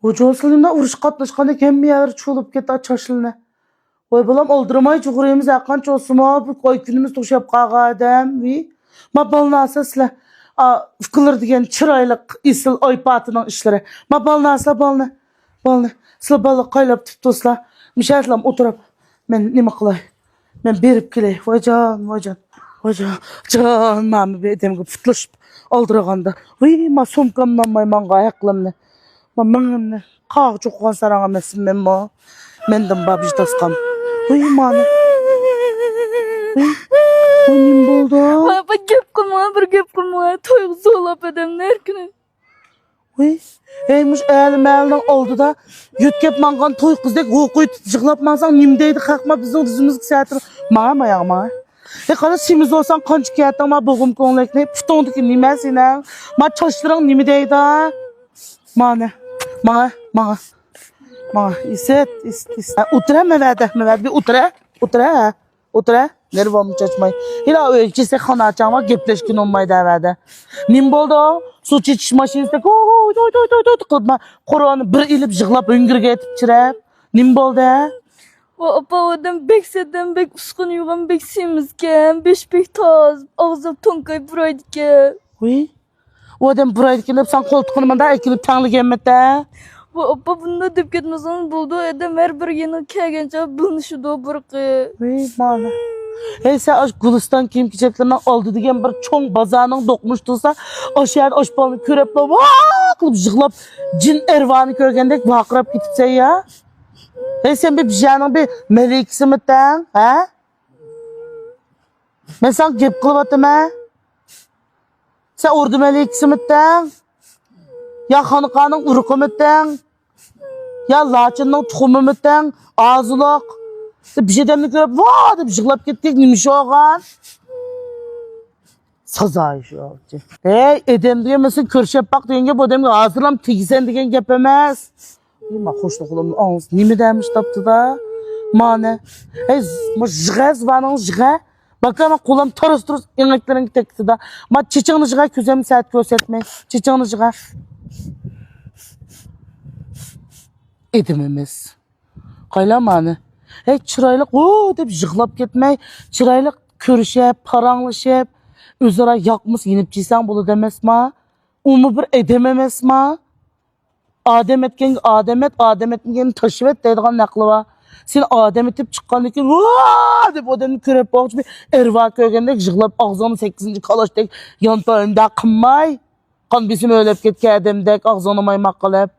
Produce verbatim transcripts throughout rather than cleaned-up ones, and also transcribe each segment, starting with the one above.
ھوجا سىلىمدا ئۇرۇش قاتناشقاندەك ھەممە يەرلىرى چۇۋۇلۇپ كېتە چاچلىرىنى. ۋاي بالام، ئالدىرىماي جۇغۇرىمىز ھەرقانچە بولسىمۇ، بۇ ئاي كۈنىمىز توشۇپ قالغان ئادەم. ۋىي، ما بالناسا سىلەر. ئا، ئۇكىلىرى دېگەن چىرايلىق، ئېسىل ئايپاتىنىڭ ئىشلىرى. ما بالناسا بالنى. بالنى. سىلەر بالىلار قايلاپ تۇپتۇسىلا. مۇشەسىلەم ئولتۇرۇپ. مەن نېمە قىلاي؟ مەن بېرىپ كېلەي. ۋايجان، ۋايجان. ۋايجان. جان، ماما بىر ئادەمگە پۇتلىشىپ ئالدىرىغاندا. ۋىي، ما سومكامنى ئالماي ماڭغان ھەقلىمنى. ما مېڭىمنى قاغا چوقۇغان ساراڭ ئەمەسمەنمۇ؟ مەندىن بار بىر داسقام. ۋىي، مانا. ۋىي، ۋىي، نېمە بولدى؟ ۋاي، بىر گەپ قىلما، بىر گەپ قىلما. تويغا زورلاپ ئادەمنى ھەر كۈنى. ۋىي، ھەي، مۇشۇ ئەلى مەلىنىڭ ئالدىدا يۆتكەپ ماڭغان توي قىزدەك ھوقۇيتۇپ يىغلاپ ماڭساڭ نېمە دەيدۇ خەق؟ ما بىزنىڭ رىزىمىزغا سەتىر. ماڭا، ماياغ، ماڭا. ھەي، قارا، سېمىز بولساڭ قانچە كىيەتتىڭ، ما بوغۇم كۆڭلەكنى، پۇتۇڭدىكى نېمە سېنىڭ؟ ما چاچلىرىڭ نېمە دەيدۇ؟ مانا، ماڭا، ماڭا، ماڭا. ئىسىت، ئىسىت، ئىسىت. ھە، ئولتۇرە، مەۋەدە، مەۋەدە، بىر ئولتۇرە، ئولتۇرە، ھە. ئولتۇرە، نېرۋامنى چاچماي. ھېلى ئۆيگە كەلسەك خانا ئاچاڭ بار، گەپلەشكىنى ئۇنىماي دەۋەدە. نېمە بولدى؟ سۇ چېچىش ماشىنىسىدەك ھوي، ھوي، ھوي، ھوي، ھوي، ھوي قىلىپ، ما قورۇنى بىر ئېلىپ يىغلاپ ھۆڭگۈرگە ئېتىپ چىرەپ. نېمە بولدى؟ ۋا ئاپا، ئادەم بەك سەدەم، بەك ئۇسقۇن يۇغان، بەك سېمىزكەن، بېشى بەك تاز، ئاغزى تونكاي پۇرايدىكەن. ھوي. ئۇ ئادەم بۇرايدىكىن دەپ ساڭا قولتۇقىنى مۇنداق ئەكېلىپ تەڭلىگەنمىتە؟ ۋا ئاپا، بۇنداق دەپ كەتمىسىڭىز بولىدۇ، ئادەم ھەر بىر يېنىغا كەلگەنچە بىلىنىشىدۇ بۇرقى. ۋىي، مانا. ھەي، سەن ئاشۇ گۈلىستان كىيىم-كېچەكلىرىنىڭ ئالدىدا دېگەن بىر چوڭ بازارنىڭ دوقمۇشى تۇرسا، ئاشۇ يەردە ئاشۇ بالىنى كۆرۈپلا ۋاا قىلىپ يىغلاپ، جىن ئەرۋانى كۆرگەندەك ۋارقىراپ كېتىپسەن يا. ھەي، سەن بىر بىژەنىڭ بىر مەلىكىسىمىتەڭ، ھە؟ مەن ساڭا گەپ قىلىۋاتىمەن. سەن ئوردا مەلىكىسىمىتەڭ؟ يا خانىقانىڭ ئۇرۇقىمىتەڭ؟ يا لاچىننىڭ تۇخۇمىمىتەڭ؟ ئازلىق. بىر ئادەمنى كۆرۈپ، ۋا دەپ يىغلاپ كەتكەن، نېمە ئىش بولغان؟ سازاي شۇ. ھەي، ئادەم دېگەن مەسىلەن كۆرۈشۈپ باق دېگەن گەپ، ئۇ ئادەمگە ھازىرلام تېگىسەن دېگەن گەپ ئەمەس. ئى، ما خوشلۇقلىرىمنى ئاڭلىسا نېمە دەمىش تاپتىدا؟ مانا. ھەي، ما يىغە، زۇۋانىڭنى يىغە. باكا، ما قولام تارس-تۇرس ئېڭەكلىرىڭگە تەگدىدا. ما چېچىڭنى يىغە، كۆزۈمنى سەت كۆرسەتمەي. چېچىڭنى يىغە. ئادەم ئەمەس. قايلا مانا. ھەي، چىرايلىق، ھۇ دەپ يىغلاپ كەتمەي، چىرايلىق كۆرۈشۈپ، پاراڭلىشىپ، ئۆزئارا ياقمىسا يېنىپ چىسەڭ بولىدۇ ئەمەسما؟ ئۇمۇ بىر ئادەم ئەمەسما؟ ئادەم ئەتكەنگە ئادەم ئەت، ئادەم ئەتمىگەننى تاشلىۋەت دەيدىغان نەقلى بار. سېنى ئادەم ئېتىپ چىققاندىن كېيىن، ۋا دەپ ئادەمنى كۆرۈپ باققۇچە بىر ئەرۋا كۆرگەندەك يىغلاپ، ئاغزىڭنى سەككىزىنچى كالاشتەك يانتايىنداق قىلماي، قان بېسىمى ئۆرلەپ كەتكەن ئادەمدەك ئاغزىڭنى مايماق قىلىپ.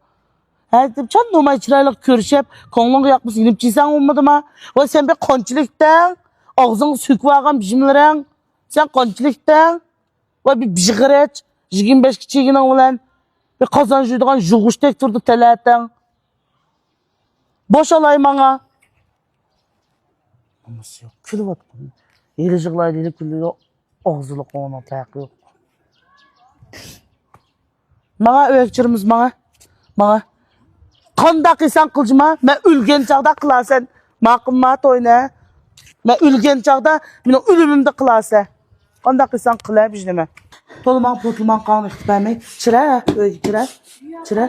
ھە، دەپ چان نوماي چىرايلىق كۆرۈشۈپ، كۆڭلۈڭگە ياقمىسا يېنىپ چىسەڭ بولمىدىما؟ ۋاي، سەن بىر قانچىلىكتەڭ، ئاغزىڭغا سۆكۈۋالغان بىژىملىرىڭ، سەن قانچىلىكتەڭ؟ ۋاي، بىر بىغىرەچ، يىگىرمە بەشكە چىگىنىڭ بىلەن بىر قازان يۇيىدىغان يۇغۇچتەك تۇرىدۇ تەلەتىڭ. بوشالاي ماڭا. ئانىسى يوق، كۈلۈۋاتقان. ھېلى يىغلايدۇ، ھېلى كۈلىدۇ. ئاغزىلىق ئۇنىڭ تەقى يوق. ماڭا ئۆي چىرىمىز، ماڭا. ماڭا. قانداق قىلساڭ قىلجىما، مەن ئۆلگەن چاغدا قىلارسەن. ماقۇلما توينى. مەن ئۆلگەن چاغدا، مېنىڭ ئۆلۈمۈمدە قىلارسەن. قانداق قىلساڭ قىلە، بىژنىمە. تولا ماڭا پوتلا ماڭا قاڭنى ئىقتىپ بەرمەي. چىرە، ئۆيگە چىرە. چىرە.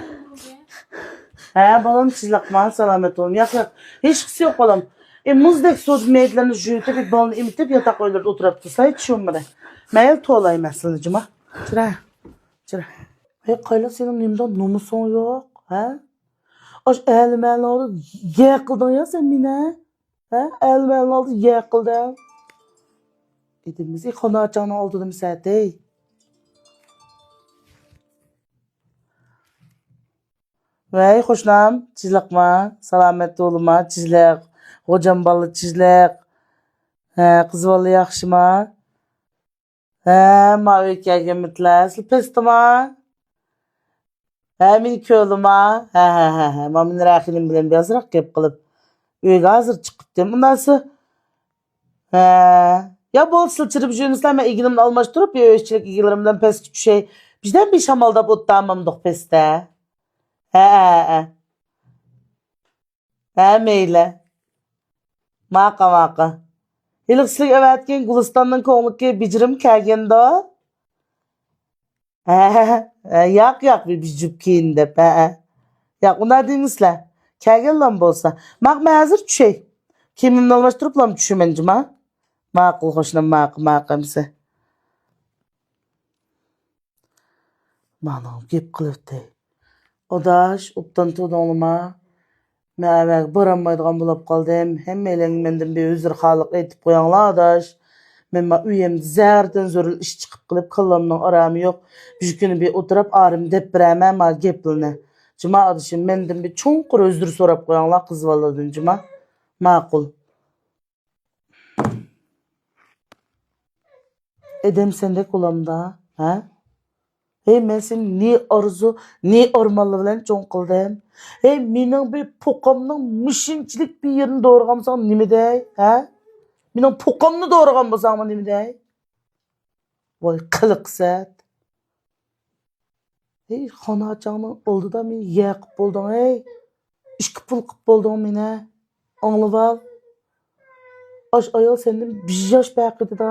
ھە، بالام، تىزلىقما، سالامەت بولۇڭ. ياق، ياق. ھېچقىسى يوق، بالام. ئى، مۇزدەك سودا مەيدىلىرىنى يۇيۇۋېتىپ، بالىنى ئېمىتىپ، ياتاق ئۆيلەردە ئولتۇرۇپتۇ. ساي چۈشۈرمىدى. مەيلى، تولايمەن سىلىنى، جۇما. چىرە. چىرە. ھەي، قايلا، سېنىڭ نېمىدە نومۇسۇڭ يوق، ھە؟ ئاش ئەلمەنىڭ ئالدىدا يە قىلدىڭ يا سەن مېنى، ھە؟ ئەلمەنىڭ ئالدىدا يە قىلدىڭ. ئېدىمىز، ئى، خانا ئاچاڭنىڭ ئالدىدىمۇ سەتەي. ۋەي، قوشنام، چىزلىقما، سالامەت بولما، چىزلىق. غوجام بالا چىزلىق. ھە، قىز بالا ياخشىما؟ ھە، ما ئۆيگە كەلگەنمىتىلەر؟ سىلەر پەستىما؟ ھە، مېنى كۆردىما؟ ھە، ھە، ھە، ھە. ما مېنى رەخىنىم بىلەن بىر ئازراق گەپ قىلىپ، ئۆيگە ھازىر چىقىپ كەتتىم. ئۇنداقسا، ھە. يا بولدى، سىلەر چىرىپ يۈرمىسىلەر، مەن ئىگىلىرىمنى ئالماشتۇرۇپ، يا ئۆيچىلىك ئىگىلىرىم بىلەن پەسكە چۈشەي. بىزدىن بىر شامالداپ ئولتۇرالمامدۇق پەستە. ھە، ھە، ھە. ھە، مەيلى. ماقا، ماقا. ھېلىقى سىلىگە ئەۋەتكەن گۈلىستاننىڭ كوڭلىكى بىجىرىم كەلگەندۇ؟ ھە، ھە، ھە، ياق، ياق، بىر، بىر جۈپ كىيىن دەپ، ھە، ھە. ياق، ئۇنداق دېمىسىلە. كەلگەنلام بولسا. ماق، مەن ھازىر چۈشەي. كىيىمىمنى ئالماشتۇرۇپلام چۈشىمەن، جۇما. ماقۇل، قوشنام، ماقۇل، ماقۇل ئەمىسە. مانا گەپ قىلىۋېتەي. ئاداش، ئوبدان تۇردۇڭلىما؟ مەن ئەۋەگە بارالمايدىغان بولاپ قالدىم. ھەممەيلەن مەندىن بىر ئۆزرە خالىق ئېيتىپ قوياڭلار، ئاداش. مەن ما ئۆيۈمدە زەردىن زۆرۈر ئىش چىقىپ قېلىپ، كاللامنىڭ ئارامى يوق. بىر كۈنى بىر ئولتۇرۇپ، ئارام دەپ بېرەمەن ما گەپلىرىنى. جۇما ئادىشىم، مەندىن بىر چوڭقۇر ئۆزرە سوراپ قوياڭلار قىز بالىلاردىن، جۇما. ماقۇل. ئادەم سەندەك بولامدا، ھە؟ ھەي، مەن سېنى نى ئارزۇ، نى ئارمانلار بىلەن چوڭ قىلدىم. ھەي، مېنىڭ بىر پوقامنىڭ مىشىنچىلىك بىر يېرىنى دورىغانمىساڭ نېمە دەي، ھە؟ مېنىڭ پوقامنى دورىغان بولساڭمۇ نېمە دەي؟ ۋاي، قىلىق سەت. ھەي، خاناچاڭنىڭ ئالدىدا مېنى يە قىپ بولدۇڭ، ھەي. ئىككى پۇل قىپ بولدۇڭ مېنى. ئاڭلىۋال. ئاش ئايال سەندىن بىر ياش پەرق ئىدىدا.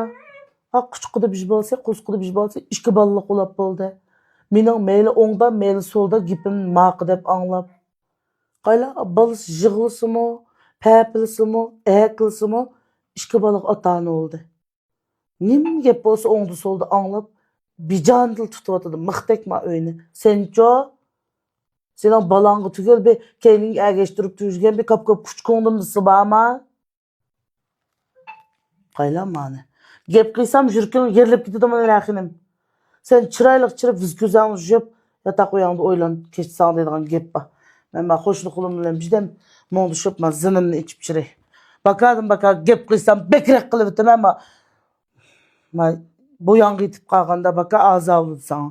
ھا، قۇچىقىدا بىر بالىسى، قورسىقىدا بىر بالىسى، ئىككى بالىلىق بولاپ بولدى. مېنىڭ مەيلى ئوڭدا، مەيلى سولدا گېپىمنى ماقۇل دەپ ئاڭلاپ. قايلا، بالىسى يىغلىسىمۇ، پەپىلىسىمۇ، ئەركىلىسىمۇ، ئىككى بالىغا ئاتا-ئانا بولدى. نېمە گەپ بولسا ئوڭدا سولدا ئاڭلاپ، بىجان تىل تۇتۇۋاتىدۇ، مىختەكما ئۆينى. سەنچۇ؟ سېنىڭ بالاڭغا تۈگۈل بىر كەينىڭگە ئەگەشتۈرۈپ تۈرگەن بىر كاپ-كاپ كۇچۇكۇڭدىن بىسى بارما؟ قايلا مانى. گەپ قىلسام يۈرىكىڭ يېرىلىپ كېتىدۇ مانا رەخىنىم. سەن چىرايلىق چىرىپ، يۈز كۆزۈڭنى يۇيۇپ، ياتاق ئۆيۈڭدە ئويلان، كەچتە ساڭا دەيدىغان گەپ بار. مەن ما قوشنا قولۇم بىلەن بىردەم مۇڭدىشىپ، ما زېنىمنى ئېچىپ چىرەي. باكادىن باكا گەپ قىلسام بەكرەك قىلىۋېتىمەن، ما، ما بوياڭغا يېتىپ قالغاندا باكا ئازا بولىدۇ ساڭا.